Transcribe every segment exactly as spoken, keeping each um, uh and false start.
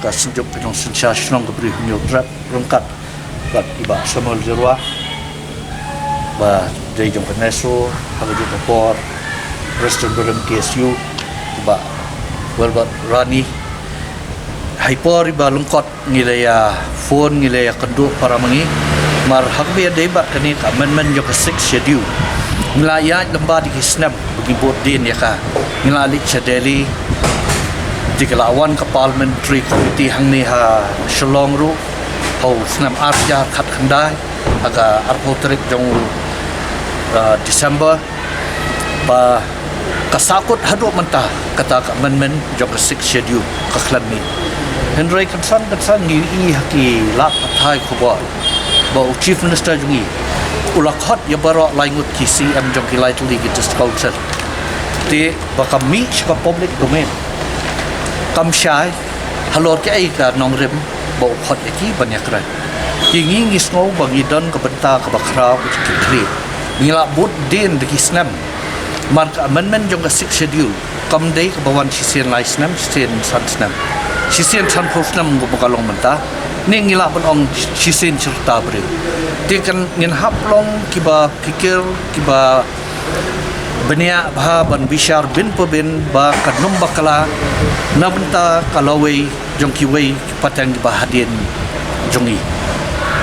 ka synjuk ka jong synshar shnong ka Bri Hynñiewtrep ryngkat bad i Bah Samuel Jyrwa ba dei jong ka NESO, ha kajuh ka por President barim KSU, i Bah Wilbert Rani. Ha i por iba lyngkot ngi la ïa phone, ngi la ïa kynduh para ma ngi. Mar ha kaba ïadei bad kane ka amendment jong ka Sixth Schedule, ngi la ïaid lem bad ki snem ba ngi bud dien ïa ka. Ngi la leit sha Delhi, te ka la wan ka Parliamentary Committee hangne ha Shillong ruh ha u snem ar hajar khatkhyndai, ha ka arphew tarik jong u, uh, December. Ba ka sahkut haduh mynta kata ka amendment jong ka Sixth Schedule ka khlem mih. Hynrei kynsan kynsan ngi i ha ki lad pathai khubor ba u Chief Minister jong ngi u la khot ïa baroh lai ngut ki CEM jong ki lai tylli ki District Council. Te ba ka mih sha ka public domain, kam shai halor kaei ka nongrim ba u khot ïa ki ban ïakren. Te ngi ngi sngew ba ngi don ka bynta kaba khraw ka jingkitkhlieh. Ngi la bud dien da ki snem. Mar ka amendment jong ka Sixth Schedule kam dei kaba wan shisien lai snem, shisien san snem, shisien sanphew snem kumba ka long mynta. Ne ngi lah ban ong shisien shi rta briew. Te kan ngin hap long kiba phikir, kiba bniah bha ban bishar bin pa bin ba kan ym bakla na bynta ka lawei jong kiwei ki pateng kiba hadien jong ngi.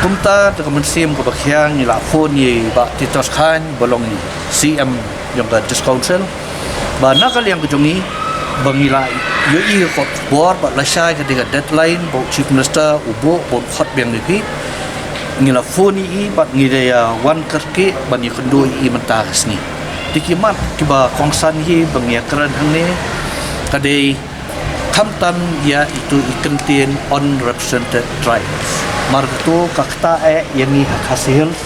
Kumta da ka mynsiem kaba khia ngi la phone ïa i Bah Titos Chyne ba long i CEM jong ka District Council, ba na ka liang ka jong ngi ba ngi la ïohi ka khubor ba lashai ka dei ka deadline ba u Chief Minister u buh ba un khot biang ïa phi. Ngi la phone ïa i bad ngi la ïa wan kyrkieh ban ïakynduh ïa i mynta ka sngi. Te ki mat kiba kongsan hi ba ngi ïakren hangne ka dei khamtam ïa itu i kyntien unrepresented tribes. Mar katu ka ktah eh ïa ngi ha Khasi Hills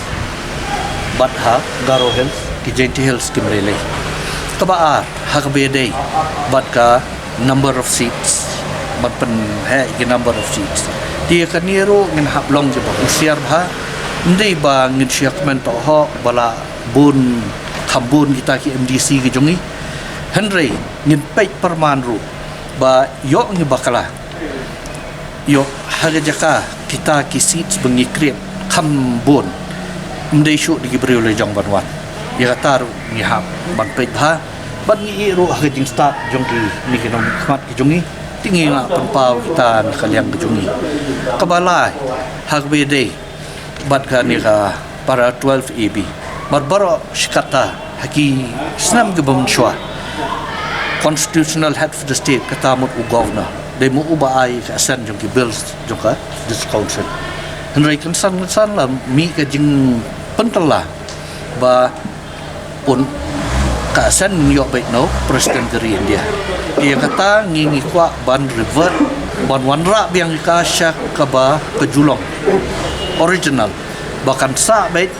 bad ha Garo Hills, ki Jaintia Hills kim lei lei. Kaba ar, ha kaba ïadei bad ka number of seats, ban pynheh ïa ki number of seats. Te ïa kane ruh ngin hap long kiba husiar bha. Ym dei ba ngin shu ïakmen tohok ba la bun kham bun kita ki MDC ki jong ngi. Hynrei ngin peit pyrman ruh ba ïoh ngi bakla, ïoh ha ka jaka kita ki seats ba ngi create kham bun, ym dei shuh da ki briew la jong ban wan. Ïa kata ruh ngi hap ban peit bha bad ngi ïeh ruh ha ka jingstad jong kine ki nongmihkhmat ki jong ngi. Te ngi lah pynpaw kita na ka liang ka jong ngi. Kaba lai, ha kaba ïadei bad kane ka para twelve A B. Mar baroh shi katta ha ki snem kiba mynshuwa, constitutional head of the state kata mut u governor, dei mut uba ai ka assent jong ki bills jong ka District Council. Hynrei kynsan kynsan la mih ka jingpyntylla ba un, ka assent ïoh beit na u President ka ri India. Ïa kata ngi ngi kwah ban revert, ban wanrah biang ïa ka sha kaba ka ju long original, ba kan sah beit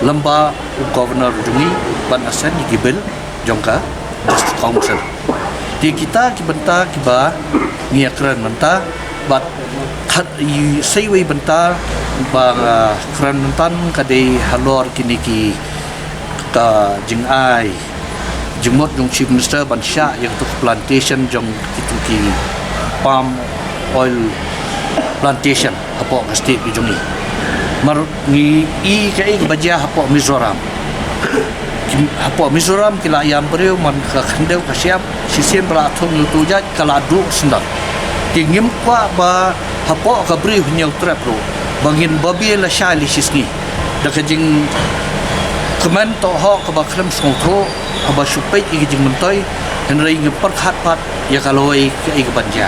lem bad u governor jong ngi ban assent ïa ki bill jong ka District Council. Te kita ki bynta kiba ngi ïakren mynta, bad khat i, sa iwei i bynta ba nga kren mynta ka dei halor kine ki, ka jingai jingmut jong Chief Minister ban shah ïa kito ki plantation jong kito ki palm oil plantation hapoh ka state ka jong ngi. Mar ngi i kaei kaba jia hapoh Mizoram. Ki, hapoh Mizoram ki la ïam briew man ka khyndew ka shyiap, shisien ba la thung ïa uto u jait ka la duh sendar. Te ngim kwah ba hapoh ka Bri Hynñiewtrep ruh ba ngin babe lashai lashisngi da ka jingkmen tohok kaba khlem sngewthuh, kaba shu peit ïa ka jingmyntoi, hynrei ngim pyrkhat pat ïa ka lawei kaei kaban jia.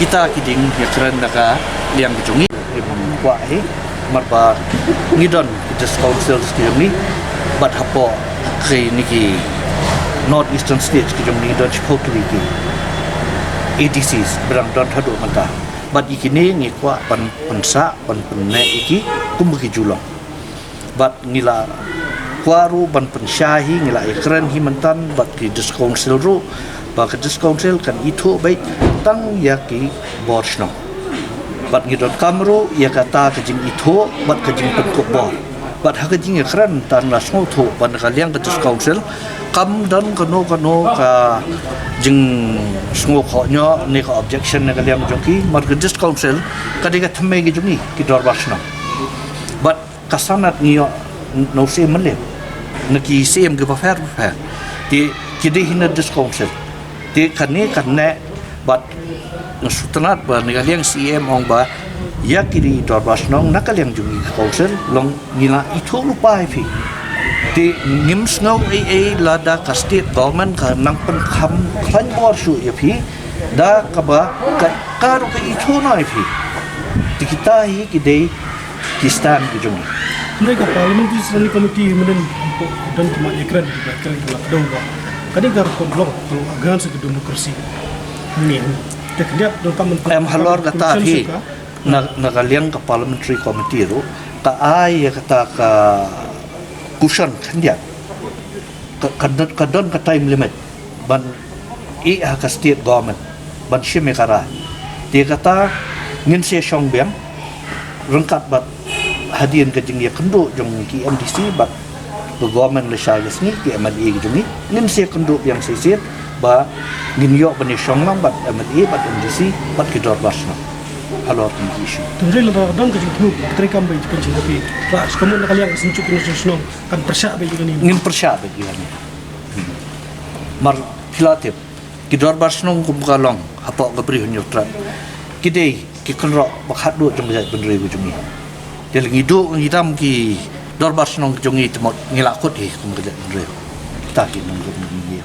Kita ki jingïakren na ka liang ka jong ngi. Ngim kwah hi, mar ba ngi don ki District Councils ki jong ngi, bad hapoh kine ki North Eastern States ki jong ngi don shiphew tylli ki ADCs ba dang don haduh mynta. Bad ïa kine ngi kwah ban pynsah, ban pynneh ïa ki kumba ki ju long. Bad ngi la kwah ruh ban pynshai hi, ngi la ïakren hi mynta bad ki District Council ruh, ba ka District Council kan ithuh beit tang ïa ki bor shnong. Bad ngi donkam ruh ïa kata ka jingithuh bad ka jingpynkup bor. Bad ha ka jingïakren, tang la sngewthuh ba na ka liang ka District Council kam don kano kano ka jingsngewkhohñiuh ne ka objection na ka liang jong ki, namar ka District Council ka dei ka thymmei ka jong ngi ki dorbar shnong. Bad ka sanad ngi ïoh na u Syiem Mylliem, na ki Syiem kiba pher bapher. Te ki dei hi na District Council. Te kane kane bad nga sngewtynnat ba na ka liang Syiem ong ba ïa ki dei dorbar shnong na ka liang jong ngi ka Council, long ngi la ithuh lypa ïa phi. Te ngim sngew ei ei lada ka State Government ka nang pynkham khlaiñ bor shuh ïa phi da kaba ka, ka ruh ka ithuh noh ïa phi. Te kita hi ki dei ki stand ki jong ngi. Hynrei ka Parliamentary Standing Committee mynnin hapoh don ki mat ïakren, ki mat ïakren ki la kdew ba kane ka rukom long, long against ka democracy. Ni te khyndiat don ka men- Em halor kata hi, na, na ka liang ka Parliamentary Committee ruh ka ai ïa kata ka cushion khyndiat. Ka, ka don, ka don ka time limit ban ïeh ha ka State Government ban shim ïa ka rai. Te kata ngin sa shong biang ryngkat bad hadien ka jingïakynduh jong ki M D C bad ka Government lashai ka sngi, ki M L A ki jong ngi, ngin sa ïakynduh biang shisien ba ngin ïoh ban ïashong lang bad M L A bad M D C bad ki dorbar shnong halor kine ki issue. Te hynrei lada don ka jingthmu, ka treikam ba ïa ka jingthmu, ba sngewthuh na ka liang ka seng shnong kan pyrshah beit ïa kane. Ngin pyrshah beit ïa kane. Mar phi la tip, ki dorbar shnong kum ka long hapoh ka Bri Hynñiewtrep, ki dei ki kynroh ba khatduh jong ka jaitbynriew ka jong ngi. Te lada ngi duh ngi dam ki dorbar shnong ka jong ngi, te mut ngi la kut hi kum ka jaitbynriew. Kita ki nongrim ngi.